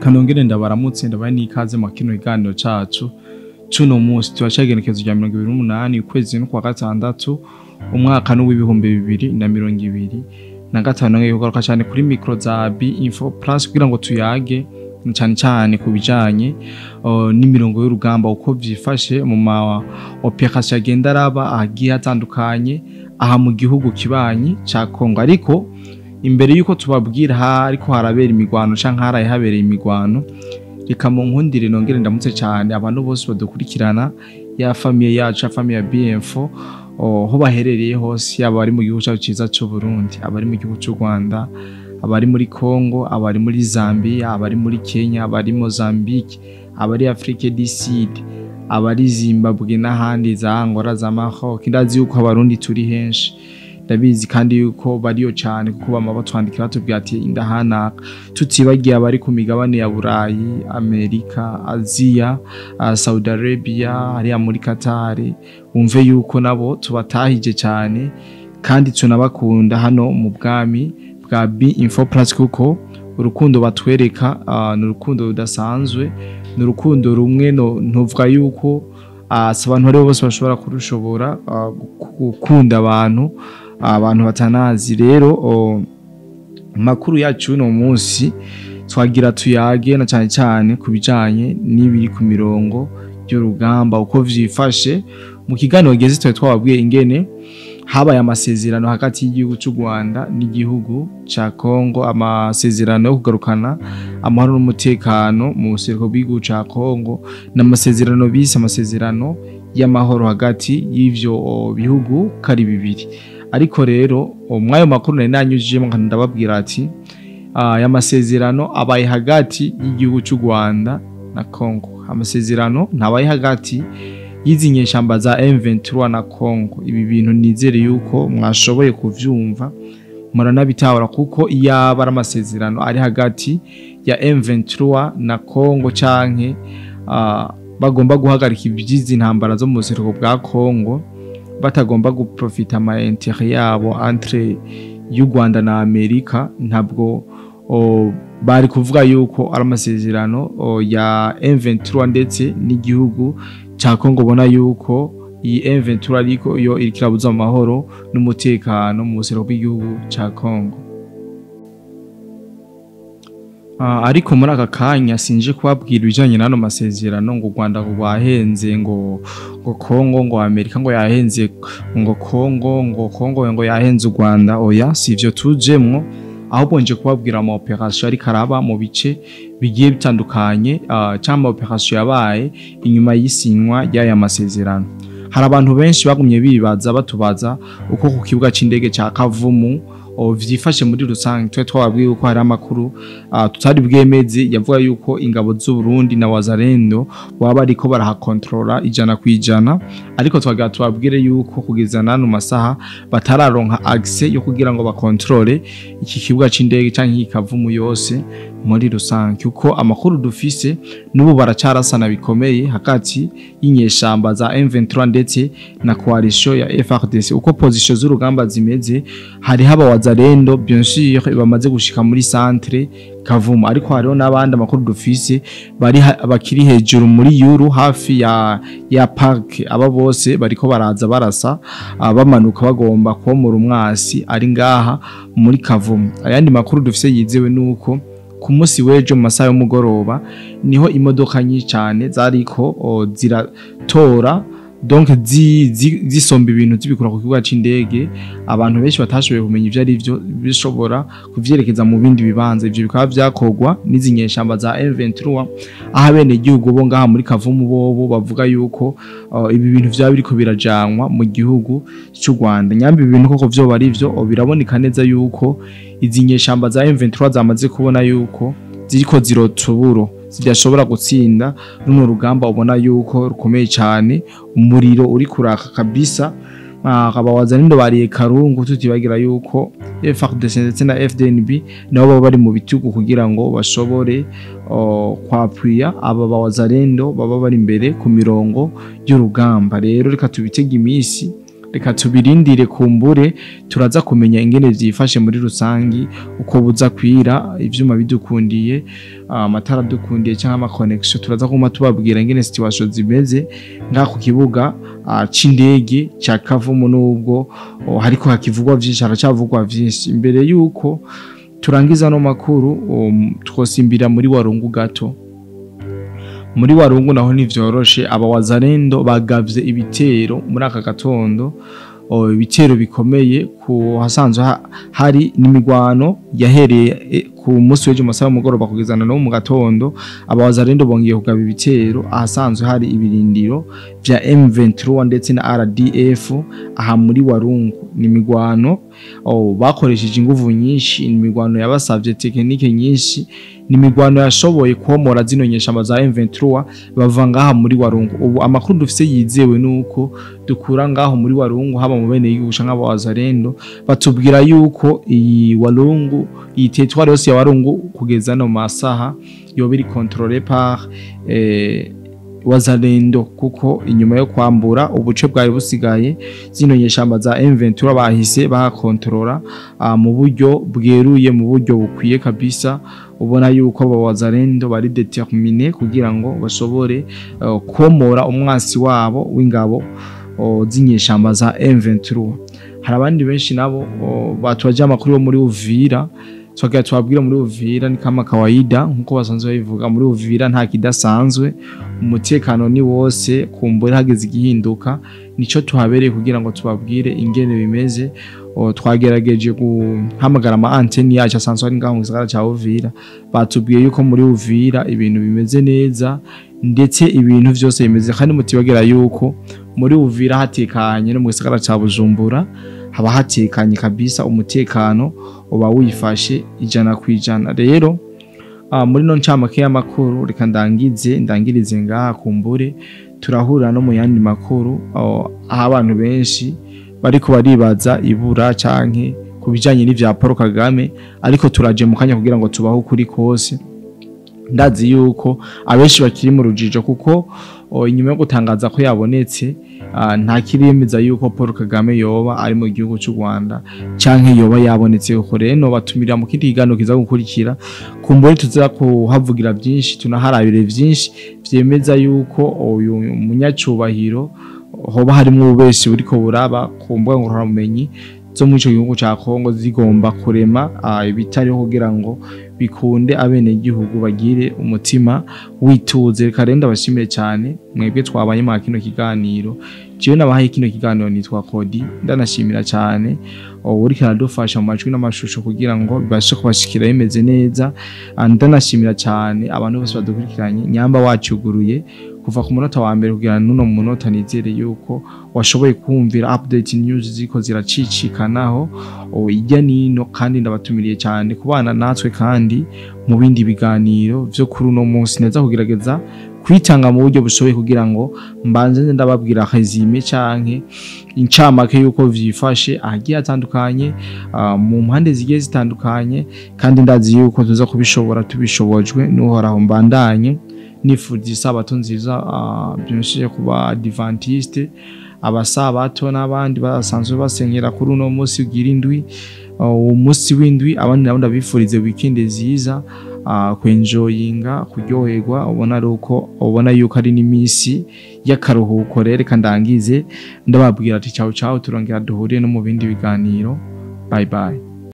Kanongere ndabaramutse, ndabaye n'ikaze mu kino kiganiro cacu cuno munsi. Turacagenekezo rya 28 ukwezi kwa gatandatu, umwaka n'2025. Ngiye kugaruka cyane kuri micro za B Info Plus kugira ngo tuyage cyane cyane ku bijanye n'imirongo y'urugamba, uko vyifashe mu ma operation agenda araba agiye atandukanye aha mu gihugu kibanyi ca Kongo. Ariko imbere yuko tubabwira ariko harabera imigwano canke haraye habereye imigwano, reka mu nkundire nongere ndamutse cyane abantu bose badukurikirana, ya famille yacu, ya famille ya B-Info, aho baherereye hose, yaba abari mu gihugu cyacu ciza c'u Burundi, abari mu gihugu c'u Rwanda, abari muri Congo, abari muri Zambia, abari muri Kenya, abari Mozambique, abari Afrique du Sud, abari Zimbabwe n'ahandi za Angola, za Maroc. Ndazi yuko abarundi turi henshi, ndabizi kandi yuko bariyo cyane kuko bama batwandikira batubwira ati indahanaka. Tutibagiye abari ku migabane ya Burayi, Amerika, Aziya, Saudi Arabia, hariya muri Qatar, wumve yuko nabo tubatahije cyane kandi tunabakunda hano mu bwami bwa B Info Plus, kuko urukundo batwereka ni urukundo rudasanzwe, ni urukundo rumwe ntuvuga yuko si abantu aribo bose bashobora kurushobora, gukunda abantu batanazi. Rero makuru yacu uno munsi twagira tuyage na cyane cyane ku bijanye n'ibiri ku mirongo y'urugamba, uko vyifashe. Mu kiganiro geze twari twababwiye ingene habaye amasezerano hagati y'igihugu cy'u Rwanda n'igihugu ca Kongo, amasezerano yo kugarukana amahoro n'umutekano mu buseruko bw'igihugu ca Kongo, n'amasezerano bise amasezerano y'amahoro hagati y'ivyo bihugu kari bibiri. Ariko rero mwayo makuru nari nanyujijemo ndababwira ati aya masezerano abaye hagati y'igihugu cy'u Rwanda na Kongo, amasezerano ntabaye hagati y'izi nyeshamba za M23 na Kongo. Ibi bintu nizere yuko mwashoboye kuvyumva muranabitahura, kuko iyaba ari amasezerano ari hagati ya M23 na Kongo canke bagomba guhagarika ibyizi intambara zo mu buseruko bwa Kongo, batagomba guprofita ama intérêt yabo entre y'u Rwanda na Amerika, ntabwo bari kuvuga yuko ari amasezerano ya M23 ndetse n'igihugu ca Kongo. Bona yuko iyi M23 ariko yo irikirabuza amahoro n'umutekano mu buseruko bw'igihugu ca Kongo. Ariko muri aka kanya sinje kubabwira ibijanye n'ano masezerano, ngo Rwanda rwahenze, ngo Kongo, ngo Amerika ngo yahenze, ngo Kongo, ngo Kongo ngo yahenze u Rwanda. Oya, sivyo tujemwo, ahubwo nje kubabwira ama operation ariko araba mu bice bigiye bitandukanye, cyangwa ama operation yabaye inyuma y'isinywa y'aya masezerano. Hari abantu benshi bagumye bibaza batubaza uko ku kibuga c'indege ca Kavumu vyifashe muri rusange. Twe twababwiye uko hari amakuru tutari bwemeze yavuga yuko ingabo z'u Burundi na Wazalendo baba bariko barahakontrola 100%, ariko twagira tubabwire yuko kugeza nano masaha batararonka access yo kugira ngo bakontrole iki kibuga c'indege canke Kavumu yose muri rusange, kuko amakuru dufise n'ubu baracarasana bikomeye hagati y'inyeshamba za M23 ndetse na coalition ya FARDC. Uko position z'urugamba zimeze, hari haba Wazalendo bien sûr bamaze gushika muri centre Kavumu, ariko hariho n'abandi amakuru dufise bari bakiri hejuru muri Yuru hafi ya park. Aba bose bariko baraza barasa bamanuka bagomba komora umwasi ari ngaha muri Kavumu. Ayandi makuru dufise yizewe nuko ku munsi w'ejo mu masaha y'umugoroba niho imodoka nyinshi cyane zariko ziratora, donc zisomba ibintu zibikura ku kibuga c'indege. Abantu benshi batashoboye kumenya ivyo ari byo bishobora kuvyerekeza mu bindi bibanza. Ivyo bikaba vyakorwa n'izi nyeshamba za M23, aho abene igihugu bo ngaha muri Kavumu bobo bavuga yuko ibi bintu vya biriko birajanwa mu gihugu cy'u Rwanda. Nyambi ibi bintu koko vyo bari vyo, biraboneka neza yuko izi nyeshamba za M23 zamaze kubona yuko ziriko zirotuburo, zidashobora gutsinda runo rugamba. Ubona yuko rukomeye cyane, umuriro uri kuraka kabisa. Akaba Wazalendo bariye karungu, tutibagira yuko FARDC ndetse na FDNB nabo baba bari mu bitugu kugira ngo bashobore kwapwiya aba Wazalendo baba bari imbere ku mirongo y'urugamba. Rero reka tubitege iminsi Reka tubirindire, kumbure turaza kumenya ingene vyifashe muri rusangi uko buza kwira, ivyuma bidukundiye, amatara dukundiye cyangwa ama connection, turaza kuma tubabwira ingene situation zimeze nga ku kibuga c'indege ca Kavumu. Nubwo hariko hakivugwa vyinshi, haracavugwa vyinshi. Imbere yuko turangiza no makuru, twosimbira muri Warungu gato. Muri Warungu naho ntivyoroshe, aba Wazalendo bagavye ibitero muri aka gatondo, ibitero bikomeye ku hasanzwe hari n'imigwano yahereye ku munsi w'ejo masaha y'umugoroba kugezana no mu gatondo. Aba Wazalendo bongeye kugaba ibitero ahasanzwe hari ibirindiro vya M23 ndetse na RDF aha muri Warungu. Ni imigwano bakoresheje inguvu nyinshi, imigwano yabasavye tekinike nyinshi, ni imigwano yashoboye komora zino nyeshamba za M23 bava ngaha muri Warungu. Ubu amakuru dufise yizewe nuko dukura ngaho muri Warungu, haba mu bene yigusha nk'aba Wazalendo, batubwira yuko iyi Warungu, iyi territoire yose ya Warungu kugeza no masaha yoba iri contrôlée par Wazalendo, kuko inyuma yo kwambura ubuce bwari busigaye zino nyeshamba za M23 bahise bakontrola mu buryo bweruye, mu buryo bukwiye kabisa. Ubona yuko aba Wazalendo bari déterminé kugira ngo bashobore komora umwansi wabo w'ingabo z'inyeshamba za M23. Hari abandi benshi nabo batubaje amakuru yo muri Uvira. Twagira twabwira muri Uvira ni kama kawaida, nkuko basanzwe babivuga, muri Uvira nta kidasanzwe, umutekano ni wose. Kumbura hageze igihinduka nico tuhabereye kugira ngo tubabwire ingene bimeze. Twagerageje guhamagara ama antenne yacu asanzwe ari ngaho mu gisagara ca Uvira, batubwiye yuko muri Uvira ibintu bimeze neza, ndetse ibintu vyose bimeze, kandi mutibagira yuko muri Uvira hatekanye, no mu gisagara ca Bujumbura haba hatekanye kabisa, umutekano uba wifashe 100%. Rero muri no ncamake y'amakuru, reka ndangize ndangirize ngaha, kumbure turahura no mu yandi makuru aho abantu benshi bariko baribaza ibura canke kubijanye n'ivya Paul Kagame, ariko turaje mu kanya kugira ngo tubaho kuri kose. Ndazi yuko abenshi bakiri mu rujijo, kuko inyuma yo gutangaza ko yabonetse, nta kiremeza yuko Paul Kagame yoba ari mu gihugu cy'u Rwanda canke yoba yabonetse. Kuko rero batumira mu kindi kiganiro kiza gukurikira, kumbure tuza kuhavugira byinshi, tunaharabire byinshi vyemeza yuko uyu munyacubahiro hoba harimo ububeshi buriko buraba ku mbuga ngororabumenyi zo muri ico gihugu ca Kongo, zigomba kurema ibitariho kugira ngo bikunde abene gihugu bagire umutima wituze. Reka rero ndabashimire cyane mwebwe twabanye mu kino kiganiro. Jewe nabahaye kino kiganiro nitwa Kodi, ndanashimira cyane uriko aradufasha mu majwi n'amashusho kugira ngo bibashe kubashikira bimeze neza. Ndanashimira cyane abantu bose badukurikiranye, nyamba wacuguruye kuva ku munota wa mbere kugira nuno munota, nizere yuko washoboye kumvira update news ziko ziracicikanaho ijya nino, kandi ndabatumiriye cyane kubana natwe kandi mu bindi biganiro vyo kuri uno munsi. Neza kugerageza kwitanga mu buryo bushoboye kugira ngo mbanze ndababwira résumé canke incamake yuko vyifashe ahagiye atandukanye, mu mpande zigiye zitandukanye, kandi ndazi yuko tuza kubishobora tubishobojwe n'Uhoraho. Mbandanye nifuza isabato nziza byinshi kuba Adventiste, abasabato n'abandi basanzwe basenyera kuri uno munsi ugira indwi, umunsi w'indwi. Abandi nabo ndabifurize weekend nziza, kwenjoyinga, kuryoherwa, ubona ari uko ubona yuko ari n'imisi y'akaruhuko. Rero reka ndangize ndababwira ati ciao ciao, turongera duhuriye no mu bindi biganiro. Bye bye.